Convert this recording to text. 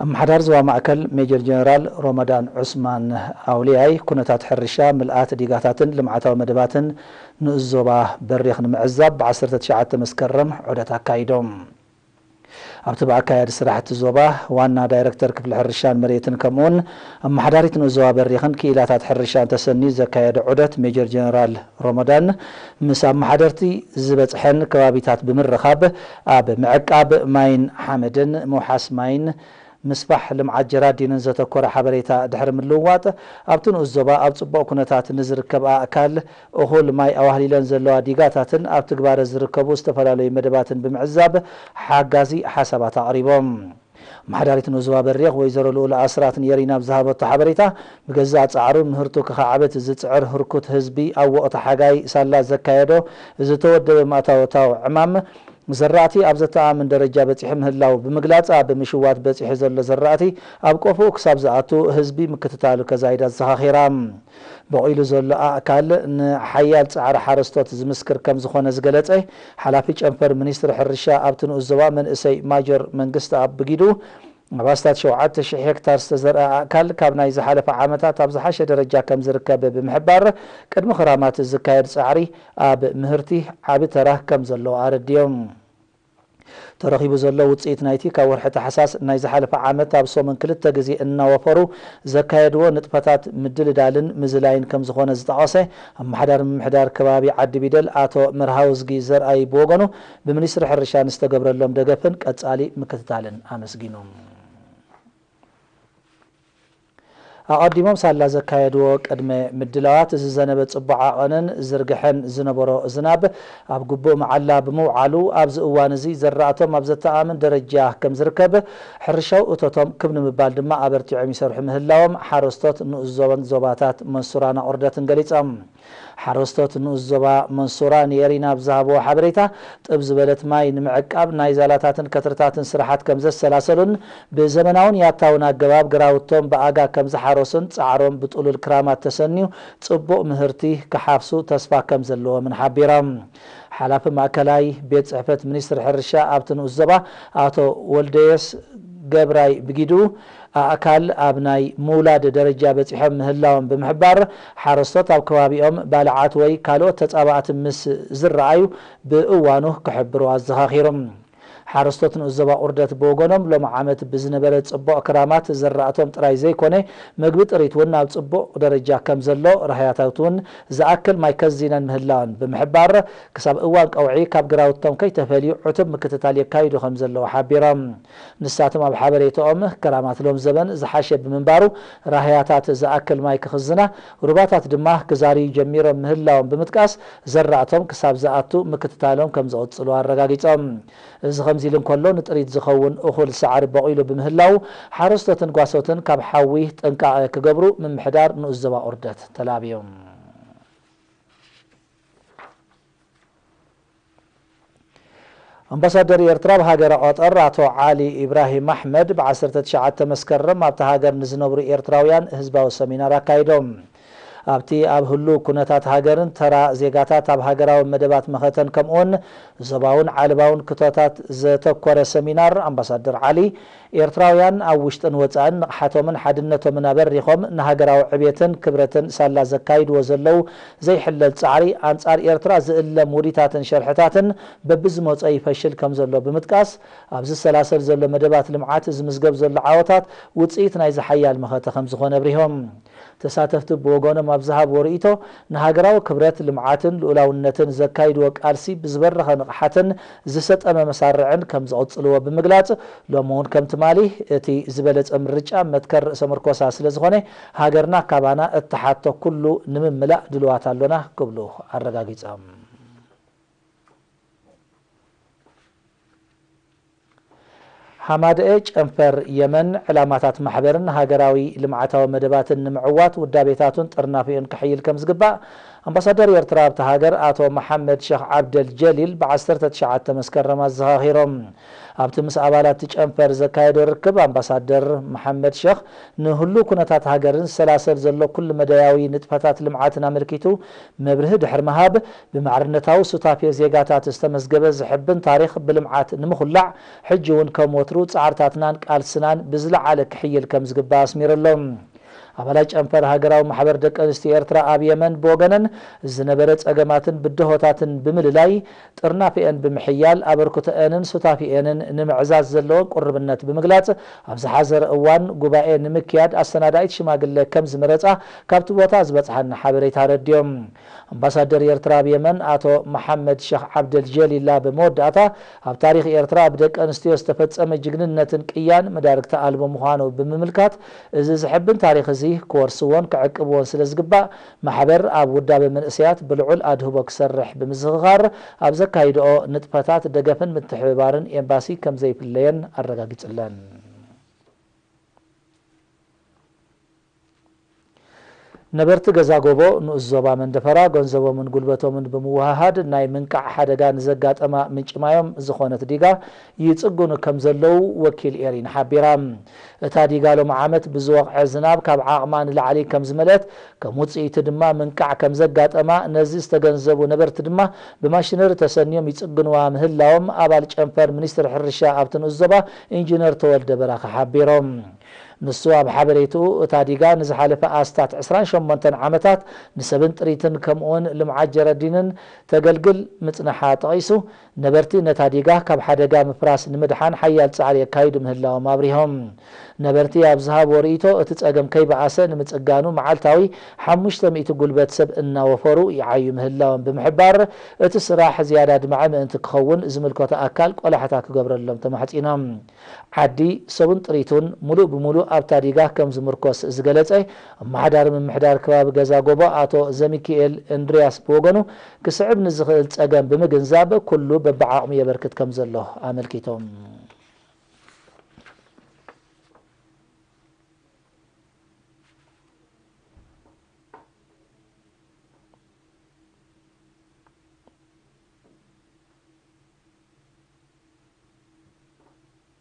ኣመሓዳሪ ዞባ ማእከል ሜጀር ጀነራል ሮመዳን ዑስማን ኣውልያይ፣ ኩነታት ሕርሻ፣ ምልኣት ዲጋታትን ልምዓታዊ መደባትን ንኡስ ዞባ በሪኽ ንምዕዛብ ብ19 መስከረም ዑደት ኣካይዶም። ኣብቲ ብኣካያዲ ስራሕቲ ዞባ ዋና ዳይረክተር ክፍሊ ሕርሻን መሬትን ከምኡውን ኣመሓዳሪት ንኡስ ዞባ በሪኽን ክኢላታት ሕርሻን ተሰንዩ ዘካየደ ዑደት ሜጀር ጀነራል ሮመዳን ምስ ኣመሓደርቲ ዝበፅሐን ከባቢታት ብምርኻብ ኣብ ምዕቃብ ማይን ሓመድን ምውሓስ ማይን ምስፋሕ ልምዓት ጀራዲንን ዘተኮረ ሓበሬታ ድሕሪ ምልውዋጥ ኣብቲ ንኡስ ዞባ ኣብ ፅቡቕ ኩነታት ንዝርከብ ኣእካል እኹል ማይ ኣዋህሊለን ዘለዋ ዲጋታትን ኣብ ትግባረ ዝርከቡ ዝተፈላለዩ መደባትን ብምዕዛብ ሓጋዚ ሓሳባት ኣቕሪቦም። ኣመሓዳሪት ንኡስ ዞባ በሪኽ ወይዘሮ ልኡል ኣስራት ንየሪና ኣብ ዝሃበቶ ሓበሬታ ብገዛእ ፃዕሩ ምህርቱ ክኻዕብት ዝፅዕር ህርኩት ህዝቢ ኣብ ወቕቲ ሓጋይ ሳላ ዘካየዶ ዝተወደበ ማእታወታዊ ዕማም ዘራእቲ ኣብ ዘተኣማምን ደረጃ በፂሑ ምህላው ብምግላፅ ኣብ ምሽዋት በፂሑ ዘሎ ዘራእቲ ኣብ ቆፎኡ ክሳብ ዝኣቱ ህዝቢ ምክትታሉ ከዛይዳ ኣዘኻኺራ። በቑሉ ዘሎ ኣእካል ንሓያል ፃዕሪ ሓረስቶት ዝምስክር ከም ዝኾነ ዝገለፀ ሓላፊ ጨንፈር ሚኒስትሪ ሕርሻ ኣብቲ ንኡስ ዞባ መንእሰይ ማጆር መንግስቲ ኣብ ብጊዱ ኣብ ኣስታት 7,000 ሄክታር ዝተዘርአ ኣእካል ካብ ናይ ዝሓለፈ ዓመታት ኣብ ዝሓሸ ደረጃ ከም ዝርከብ ብምሕባር ቅድሚ ክራማት ዝካየድ ፃዕሪ ኣብ ምህርቲ ዓቢ ተራ ከም ዘለዎ ኣረድዮም። ተረኺቡ ዘሎ ውፅኢት ናይቲ ካብ ወርሒ ታሕሳስ ናይ ዝሓለፈ ዓመት ኣብ ሰሙን ክልተ ግዜ እናወፈሩ ዘካየድዎ ንጥፈታት ምድልዳልን ምዝላይን ከም ዝኾነ ዝጠቐሰ ኣመሓዳሪ ምምሕዳር ከባቢ ዓዲ ቢደል ኣቶ መርሃውዝጊ ዘርኣይ ብወገኑ ብሚኒስትሪ ሕርሻ ንዝተገብረሎም ደገፍን ቀፃሊ ምክትታልን ኣመስጊኑ። ኣቐዲሞም ሳላ ዘካየድዎ ቅድመ ምድላዋት ዝዘነበ ጽቡቕ ዓቐንን ዝርግሐን ዝነበሮ ዝናብ ኣብ ግቡእ መዓላ ብምውዓሉ ኣብዚ እዋን እዚ ዘራእቶም ኣብ ዘተኣማምን ደረጃ ከም ዝርከብ ሕርሻዊ እቶቶም ክብ ንምባል ድማ ኣበርቲዖም ይሰርሑ ምህላዎም ሓረስቶት ንኡስ ዞባን ዞባታት መንሱራን ኣቑርደትን ገሊጾም። ሓረስቶት ንኡስ ዞባ መንሱራ ንኤሪና ኣብ ዝሃብዎ ሓበሬታ ጥብ ዝበለት ማይ ንምዕቃብ ናይ ዛላታትን ከትርታትን ስራሓት ከም ዘሰላሰሉን ብዘመናውን ያታውን ኣገባብ ግራውቶም ብኣጋ ከም ዝሓረሱን ፃዕሮም ብጥሉል ክራማት ተሰንዩ ፅቡቕ ምህርቲ ክሓፍሱ ተስፋ ከም ዘለዎምን ሓቢሮም። ሓላፊ ማእከላይ ቤት ፅሕፈት ሚኒስትሪ ሕርሻ ኣብቲ ንኡስ ዞባ ኣቶ ወልደየስ ገብራይ ብጊዱ ኣእካል ኣብ ናይ ምውላድ ደረጃ በፂሖም ምህላዎም ብምሕባር ሓረስቶት ኣብ ከባቢኦም ባልዓት ወይ ካልኦት ተፃባእቲ ምስ ዝረኣዩ ብእዋኑ ክሕብሩ ኣዘኻኺሮም። ሓረስቶት ንኡስ ዞባ ቁርደት ብወገኖም ሎም ዓመት ብዝነበረ ፅቡቕ ክራማት ዘራእቶም ጥራይ ዘይኮነ መግቢ ጥሪት እውን ናብ ፅቡቕ ደረጃ ከም ዘሎ ራህያታት እውን ዝኣክል ማይ ከዚነን ምህላወን ብምሕባር ክሳብ እዋን ቀውዒ ካብ ግራውቶም ከይተፈልዩ ዕቱብ ምክትታል የካይዱ ከም ዘለዉ ሓቢሮም። ንሳቶም ኣብ ሓበሬታኦም ክራማት ሎም ዘበን ዝሓሸ ብምንባሩ ራህያታት ዝኣክል ማይ ክኽዝና ሩባታት ድማ ክዛርዩ ጀሚሮም ምህላዎም ብምጥቃስ ዘራእቶም ክሳብ ዝኣቱ ምክትታሎም ከም ዝቕፅሉ ኣረጋጊፆም። እዚ ከምዚ ኢሉ እንከሎ ንጥሪት ዝኸውን እኹል ሳዕሪ በቒሉ ብምህላው ሓረስቶትን ጓሶትን ካብ ሓዊ ጥንቃቐ ክገብሩ ምምሕዳር ንኡስ ዞባ ቁርደት ተላብዮም። ኣምባሳደር ኤርትራ ኣብ ሃገረ ቐጠር ኣቶ ዓሊ ኢብራሂም ኣሕመድ ብ19 መስከረም ኣብታ ሃገር ንዝነብሩ ኤርትራውያን ህዝባዊ ሰሚናር ኣካይዶም። ኣብቲ ኣብ ህሉው ኩነታት ሃገርን ተራ ዜጋታት ኣብ ሃገራዊ መደባት መኸተን ከምኡውን ዞባውን ዓለባውን ክቶታት ዘተኮረ ሰሚናር ኣምባሳደር ዓሊ ኤርትራውያን ኣብ ውሽጥን ወጻእን ንቕሓቶምን ሓድነቶምን ኣበሪኾም ንሃገራዊ ዕቤትን ክብረትን ሳላ ዘካይድዎ ዘለዉ ዘይሕለል ጻዕሪ ኣንጻር ኤርትራ ዝእለም ውዲታትን ሸርሕታትን በብዝመጾ ይፈሽል ከም ዘሎ ብምጥቃስ ኣብ ዝሰላሰል ዘሎ መደባት ልምዓት ዝምዝገብ ዘሎ ዓወታት ውጽኢት ናይዚ ሓያል መኸተ ከም ዝኾነ ኣብሪሆም። ተሳተፍቲ ብወገኖም ኣብ ዝሃብዎ ርእይቶ ንሃገራዊ ክብረት ልምዓትን ልኡላውነትን ዘካይድዎ ቃልሲ ብዝበረኸ ንቕሓትን ዝሰጠመ መሳርዕን ከም ዝቕጽልዎ ብምግላጽ ሎም እውን ከም ትማሊ እቲ ዝበለጸ ምርጫ መትከል ርእሰ ምርኮሳ ስለ ዝኾነ ሃገርና ካባና እትሓቶ ኩሉ ንምምላእ ድልዋት ኣሎና ክብሉ ኣረጋጊጾም። ሓማደኤ ጨንፈር የመን ዕላማታት ማሕበርን ሃገራዊ ልምዓታዊ መደባትን ንምዕዋት ውዳቤታቱን ጥርናፊኡን ክሕይል ከም ዝግባእ ኣምባሳደር ኤርትራ ኣብታ ሃገር ኣቶ መሓመድ ሸኽ ዓብደል ጀሊል ብ ዓሰርተ ትሽዓተ መስከረም ኣዘኻኺሮም። ኣብቲ ምስ ኣባላት እቲ ጨንፈር ዘካየዶ ርክብ ኣምባሳደር መሓመድ ሸኽ ንህሉ ኩነታት ሃገርን ዝሰላሰል ዘሎ ኩሉ መዳያዊ ንጥፈታት ልምዓትን ኣመልኪቱ መብርሂ ድሕሪ ምሃብ፣ ብማዕርነታዊ ሱታፌ ዜጋታት ዝተመዝገበ ዝሕብን ታሪኽ ብልምዓት ንምኹላዕ ሕጂ እውን ከም ወትሩ ጻዕርታትናን ቃልስናን ብዝለዓለ ክሕይል ከም ዝግባእ ኣስሚሩ ኣሎ። ኣባላት ጨንፈር ሃገራዊ ማሕበር ደቂ ኣንስትዮ ኤርትራ ኣብ የመን ብወገነን ዝነበረ ጸገማትን ብድሆታትን ብምልላይ ጥርናፊአን ብምሕያል ኣበርክቶአንን ሱታፌአንን ንምዕዛዝ ዘለወን ቁርብነት ብምግላጽ ኣብ ዝሓዘረ እዋን ጉባኤ ንምክያድ ኣሰናዳኢት ሽማግለ ከም ዝመረጻ ካብቲ ቦታ ዝበጽሓና ሓበሬታ ኣረድዮም። ኣምባሳደር ኤርትራ ኣብ የመን ኣቶ መሓመድ ሸኽ ዓብደል ጀሊላ ብመወዳእታ ኣብ ታሪኽ ኤርትራ ብደቂ ኣንስትዮ ዝተፈጸመ ጅግንነትን ቅያን መዳርግቲ ኣልቦ ምዃኑ ብምምልካት እዚ ዝሕብን ታሪኽ እዚ ክወርስዎን ክዕቅብዎን ስለ ዝግባእ ማሕበር ኣብ ውዳበ መንእሰያት ብልዑል ኣድህቦ ክሰርሕ ብምዝኽኻር ኣብ ዘካይድኦ ንጥፈታት ደገፍን ምትሕብባርን ኤምባሲ ከም ዘይፍለየን ኣረጋጊጽለን። ነበርቲ ገዛ ጎቦ ንኡስ ዞባ መንደፈራ ገንዘቦምን ጉልበቶምን ብምውህሃድ ናይ ምንቃዕ ሓደጋ ንዘጋጠማ ምንጪ ማዮም ዝኾነት ዲጋ ይጽግኑ ከም ዘለዉ ወኪል ኤሪን ሓቢራ። እታ ዲጋ ሎም ዓመት ብዝወቕዐ ዝናብ ካብ ዓቕማ ንላዕሊ ከም ዝመልአት ከም ውጽኢቱ ድማ ምንቃዕ ከም ዘጋጠማ ነዚ ዝተገንዘቡ ነበርቲ ድማ ብማሽነሪ ተሰንዮም ይጽግንዋ ምህላዎም ኣባል ጨንፈር ሚኒስትሪ ሕርሻ ኣብቲ ንኡስ ዞባ ኢንጂነር ተወልደ በራኺ ሓቢሮም። ንሱ ኣብ ሓበሬትኡ እታ ዲጋ ንዝሓለፈ ኣስታት ዕስራን ሸሞንተን ዓመታት ንሰብን ጥሪትን ከምኡውን ልምዓት ጀረዲንን ተገልግል ምጽንሓ ጠቒሱ ነበርቲ ነታ ዲጋ ካብ ሓደጋ ምፍራስ ንምድሓን ሓያል ጻዕሪ የካይዱ ምህላዎም ኣብሪሆም። ነበርቲ ኣብ ዝሃብዎ ርእይቶ እቲ ጸገም ከይበኣሰ ንምጽጋኑ መዓልታዊ ሓሙሽተ ሚእቲ ጉልበት ሰብ እናወፈሩ ይዓዩ ምህላዎም ብምሕባር እቲ ስራሕ ዝያዳ ኣድማዒ ምእንቲ ክኸውን ዝምልከቶ ኣካል ቆላሕታ ክገብረሎም ተማሕጺኖም። ዓዲ ሰቡን ጥሪቱን ሙሉእ ብሙሉእ ኣብታ ዲጋ ከም ዝምርኮስ ዝገለጸ ኣመሓዳሪ ምምሕዳር ከባቢ ገዛ ጎቦ ኣቶ ዘሚኪኤል እንድርያስ ብወገኑ ክስዕብ ንዝኽእል ጸገም ብምግንዛብ ኩሉ በብዓቕሙ የበርክት ከም ዘሎ ኣመልኪቶም።